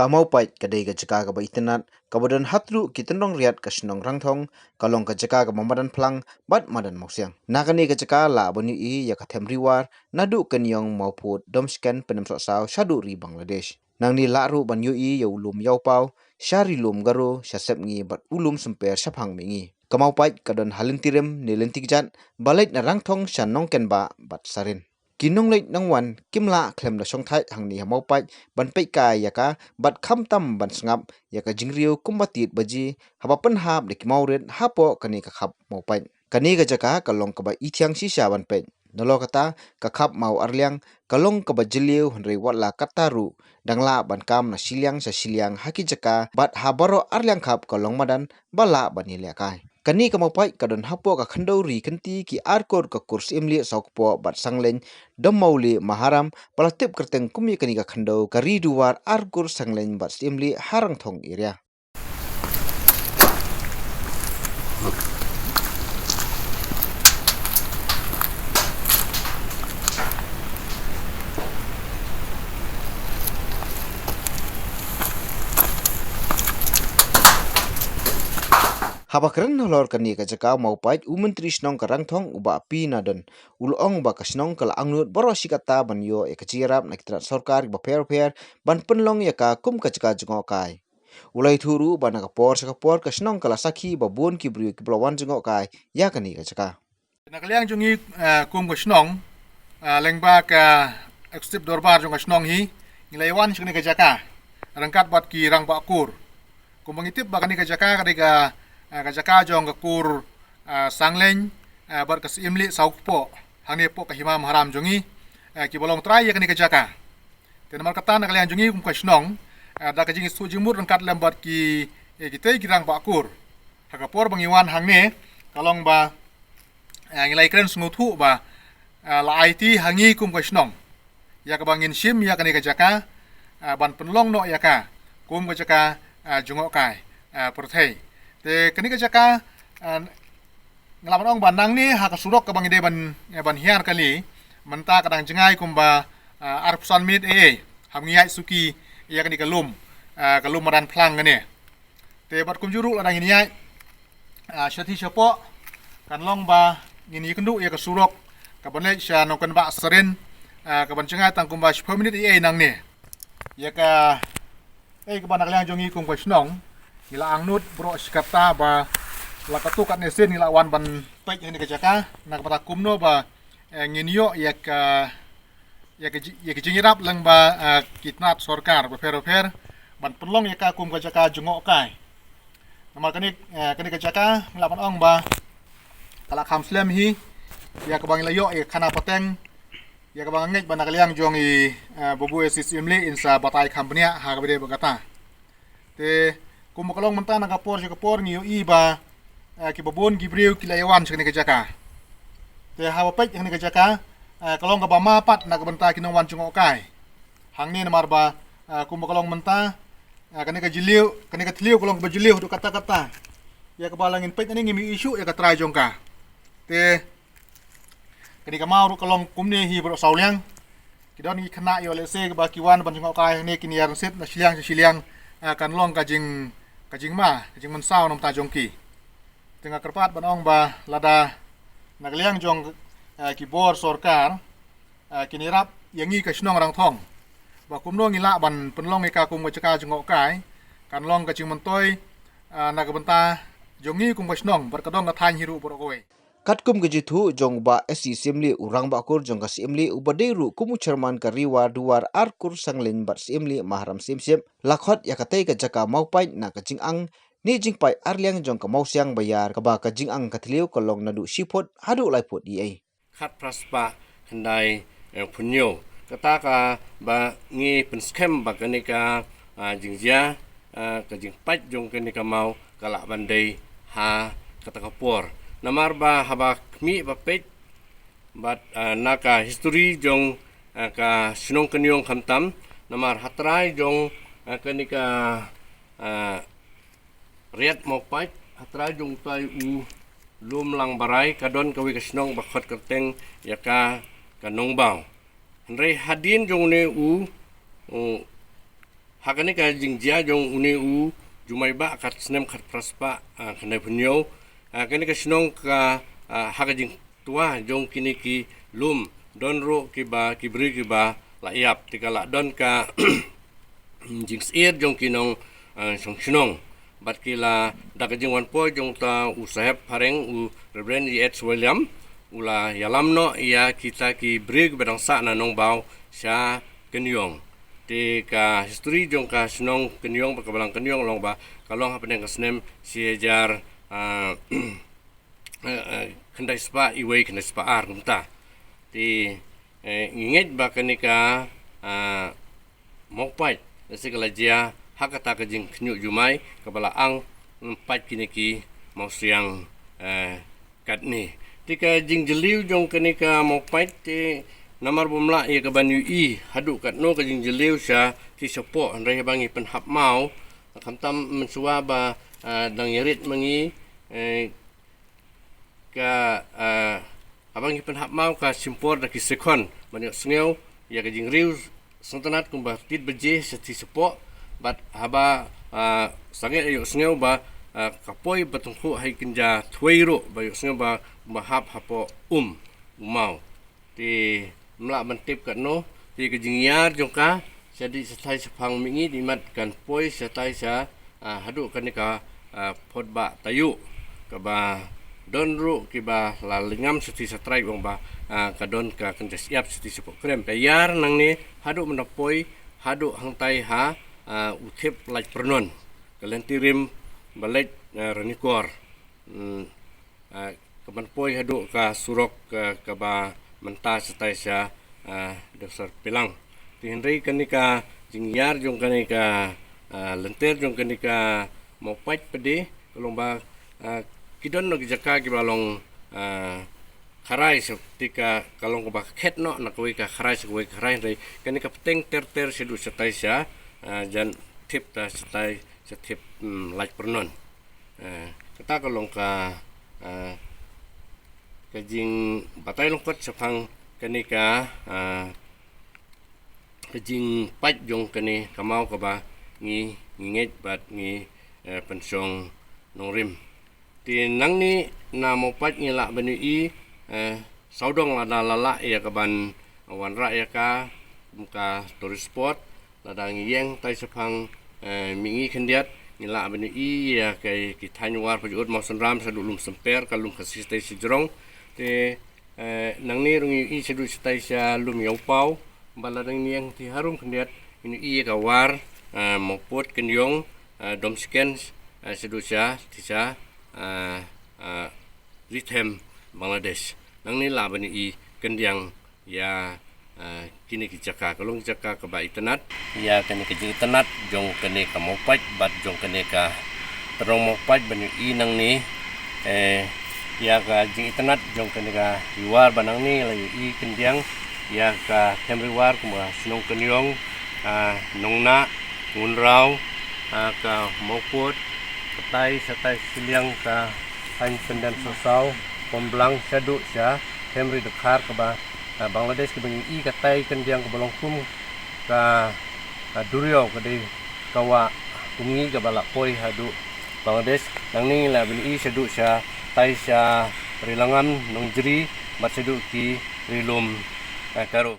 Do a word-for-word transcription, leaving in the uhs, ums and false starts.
Ka Mawpait ka dei ka jaka kaba itynnad, kaba don ha tyrru ki tynrong riat ka shnong Rangthong, ka long ka jaka kaba madan phlang bad madan mawsiang. Na kane ka jaka lah ban ïohi ïa ka them Riwar, naduh Kynïong, Mawphut, Domsken, Pynemsohsaw shaduh ri Bangladesh. Nangne lah ruh ban ïohi ïa u lum Ïawpaw, sha ri lum Garo, sha Sepngi bad u lum Symper shaphang Mihngi. Ka Mawpait ka don ha lynti rim ne lynti kjat ba leit na Rangthong sha Nongkenbah bad Sarin. Ki nongleit nongwan kim lah khlem da shongthait hangne ha Mawpait ban peit kai ïa ka bad khamtam ban sngap ïa ka jingriew kumba tied baje haba pynhap da ki mawrit hapoh kane ka khap Mawpait. Kane ka jaka ka long kaba ithiang shisha ban peit. Nalor kata, ka khap Maw Arliang ka long kaba jylliew, hynrei wat la katta ruh dang lah ban kam na shiliang sha shiliang ha ki jaka bad ha baroh arliang khap ka long madan ba lah ban ïaleh kai. Kane ka Mawpait ka don hapoh ka khyndew ri kynti ki ar kur, ka kur Syiemlieh, Sawkpoh bad Sangleiñ, Dommawlieh, Maharam, ba la tip kyrteng kum ïa kane ka khyndew ka Ri Duwar, ar kur, Sangleiñ bad Syiemlieh ha Rangthong area. Haba kren halor kane ka jaka Mawpait, u Myntri Shnong ka Rangthong, u Bah P Nadon, u la ong ba ka shnong ka la angnud baroh shi katta ban ïoh ïa ka jingïarap na ki tnat sorkar kiba pher pher ban pynlong ïa ka kum ka jaka jngohkai. U la ïathuh ruh ba na ka por sha ka por ka shnong ka la sakhi ba bun ki briew kiba la wan jngohkai ïa kane ka jaka. Na ka liang jong ngi, eh, kum ka shnong, eh, lyngba ka Executive Dorbar jong ka shnong hi, ngi la ïa wan sha kane ka jaka ryngkat bad ki rangbah kur. Kumba ngi tip ba kane ka jaka ka dei ka, eh, ka jaka jong ka kur, eh, Sangleiñ, eh, bad ka Syiemlieh, Sawkpoh, hangne hapoh ka Hima Maharam jong ngi, eh, kiba long trai ïa kane ka jaka. Te namar kata na ka liang jong ngi kum ka shnong, eh, da ka jingïasyllok jingmut ryngkat lem bad ki, eh, kitei ki rangbah kur, ha ka por ba ngi wan hangne, ka long ba, eh, ngi la ïakren sngewthuh ba, eh, la aiti ha ngi kum ka shnong ïa kaba ngin shim ïa kane ka jaka, eh, ban pynlong noh ïa ka kum ka jaka, eh, jngohkai, eh, pyrthei. Te kane ka jaka, eh, nga lah ban ong ba nangne ha ka surok kaba ngi dei ban, eh, ban hiar kali, mynta ka dang jngai kumba, eh, arphew san minit ei ei haba ngi ïaid suki ïa kane ka lum, eh, ka lum madan phlang kane. Te bad kumjuh ruh lada ngin ïaid, ah, shathie shapoh, kan long ba ngin ïakynduh ïa ka surok kaban leit sha Nongkenbah Sarin, ah, kaban jngai tang kumba shiphew minit ei ei nangne. Ïa ka, eh, kaba na ka liang jong ngi kum ka shnong, ngi la angnud baroh shi katta ba la katto katne sien ngi la wan ban peit ha kane ka jaka, na ka bynta kumno ba, eh, ngin ïoh ïa ka, ïa ka ji-, ïa ka jingïarap lyngba, eh, ki tnat sorkar bapher bapher ban pynlong ïa ka kum ka jaka jngohkai. Namar kane, eh, kane ka jaka ngi lah ban ong ba ka la kham slem hi ïa kaba ngi la ïoh ïa ka khana pateng, ïa kaba nga ngeit ba na ka liang jong i, eh, Babu S C Syiemlieh in sa batai kham bniah ha kaba dei ba kata. Te kumba ka long mynta na ka por sha ka por ngi ïohi ba, eh, kiba bun ki briew ki la ïa wan sha kane ka jaka. Te haba peit ha kane ka jaka, eh, ka long kaba ma pat na ka bynta ki nongwan jngohkai hangne namar ba, eh, kumba ka long mynta, eh, kane ka jylliew, kane ka thliew ka long kaba jylliew haduh katta katta. Ïa kaba la ngin peit nangne ngim ïohi shuh ïa ka trai jong ka. Te kane ka maw ruh ka long kumne hi baroh saw liang. Ki don ki khynnah ïoh lehse ba ki wan ban jngohkai hangne kin ïa rynsied na shiliang sha shiliang, ah, kan long ka jing, ka jingma, ka jingmynsaw na bynta jong ki. Te nga kyrpad ban ong ba lada na ka liang jong, ah, ki bor sorkar, ah, kin ïarap ïa ngi ka shnong Rangthong ba kumno ngi lah ban pynlong ïa ka kum ka jaka jngohkai, kan long ka jingmyntoi, ah, na ka bynta jong ngi kum ka shnong bad ka dong ka thaiñ hi ruh baroh kawei. Katkum ka jingïathuh jong u Bah S C Syiemlieh, u rangbah kur jong ka Syiemlieh uba dei ruh kum u chairman ka Ri War Duwar Arkur Sangleiñ bad Syiemlieh Maharam Syiemship, la khot ïa katei ka jaka Mawpait na ka jingang ne jingpait arliang jong ka Mawsiang Baïar, kaba ka jingang ka thliew ka long naduh shi phut haduh lai phut ei ei. Khatphra spah khyndai, eh, phew hynñiew. Kata kaba ngi pynskhem ba kane ka, ah, jingjia, ah, ka jingpait jong kane ka maw ka lah ban dei ha kata ka por. Namar ba haba khmih ba peit bad, ah, na ka history jong, ah, ka shnong Kynïong khamtam, namar ha trai jong, ah, kane ka, ah, riat Mawpait, ha trai jong utai u lum Langbarai ka don kawei ka shnong ba khot kyrteng ïa ka, ka Nongbaw. Hynrei hadien jong une u, u Ha kane ka jingjia jong une u Jumai Bah ka snem khatphra spah, ah, khyndai phew hynñiew, ah, kane ka shnong ka, ah, ha ka jingtwa jong kine ki lum don ruh kiba ki briew kiba la ïap, te ka la don ka jingsyier jong ki nong, ah, shong shnong. Bad ki la da ka jingwan poi jong uta u sahep phareng u Reverend E H William, u la ïalam noh ïa kita ki briew kiba dang sah na Nongbaw sha Kynïong. Te ka history jong ka shnong Kynïong bad ka balang Kynïong long ba ka long hapdeng ka snem shi hajar, ah, eh, eh, khyndai spah iwei khyndai spah ar kumta. Te, eh, ngi ngeit ba kane ka, ah, mawpait, lehse ka la jia ha kata ka jingkhynñiuh jumai kaba la ang, mm, pait kine ki mawsiang, eh, katne. Te ka jingjylliew jong kane ka mawpait te namar bym lah ïa kaban ïohi haduh katno ka jingjylliew sha thied shapoh, hynrei haba ngi pynhap maw, khamtam mynshuwa ba, ah, dang ïarit ma ngi, eh, ka, ah, haba ngi pynhap maw ka shim por da ki sekhon ban ïohsngew ïa ka jingriew sngewtynnat kumba tied baje sha thied shapoh, bad haba, ah, sangeh ïohsngew ba, ah, ka poi ba tyngkhuh ha i kynja thwei ruh ba ïohsngew ba, ba hap hapoh um u maw. Te ym lah ban tip katno, te ka jingïar jong ka sha dih sha thait shaphang mihngi dei mat kan poi sha thait sha, ah, haduh kane ka, ah, phot bah Taïew kaba don ruh kiba la lyngngoh sha thied sha trai ong ba, ah, ka don ka kynja shyiap sha thied shapoh krem. Ka ïar nangne haduh mynta poi haduh hangtai ha, ah, u thep Laitrynnon, ka lynti rim ba leit, ah, Ranikor. Hmm, ah, kaban poi haduh ka surok, ah, kaba mynta sha thait sha, ah, Dewsar Pilang. Te hynrei kane ka jingïar jong kane ka, ah, lynter jong kane ka mawpait pat de ka long ba, ah, ki don noh ki jaka kiba long, ah, kharai sha te ka, ka long kaba khet noh na kawei ka kharai sha kawei ka kharai, hynrei kane ka bteng ter ter shaduh sha thait sha, ah, jan thep ta sha thait sha thep, hmm, Laitrynnon. Eh, kata ka long ka, eh, ka jingbatai lyngkot shaphang kane ka, eh, ka jingpait jong kane ka maw kaba ngi, ngi ngeit bad ngi, eh, pynshong nongrim. Te nangne na mawpait ngi lah ban ïohi, eh, sawdong lada la lah ïa kaban wanrah ïa ka kum ka tourist spot, lada ngi ïeng thait shaphang, eh, mihngi khyndiat ngi lah ban ïohi ïa ki, ki thaiñ War Pajut Mawsynram shaduh Lum Symper, ka lum Khasi sha thait sha jrong. Te, eh, nangne ruh ngi ïohi shaduh sha thait sha lum Ïawpaw, bad lada ngi ïeng thied harum khyndiat ngi ïohi ïa ka War, eh, Mawpud Kynïong, eh, Domsken, eh, shaduh sha thied sha, eh, eh, Rithem Bangladesh. Nangne lah ban ïohi khyndiat ïa, eh, kine ki jaka, ka long jaka kaba itynnat. Ïa kane ka jingitynnat jong kane ka mawpait bad jong kane ka tyrong mawpait ban ïohi nangne, eh, ïa ka jingitynnat jong kane ka ri War ba nangne la ïohi khyndiat ïa ka them ri War kumba shnong Kynïong, ah, Nongnah, Ngunraw, ah, ka Mawpud, ka thait sha thait shiliang ka thaiñ Pyndengsasaw, Pamblang shaduh sha them ri Dkhar kaba, ah, Bangladesh kaba ngi ïohi ka thait khyndiat kaba long kum ka, ah, duriaw ka dei ka wah Kumngi kaba la poi haduh Bangladesh. Nangne lah ban ïohi shaduh sha thait sha ri Langam, Nongjri, bad shaduh ki ri lum, ah, Garo.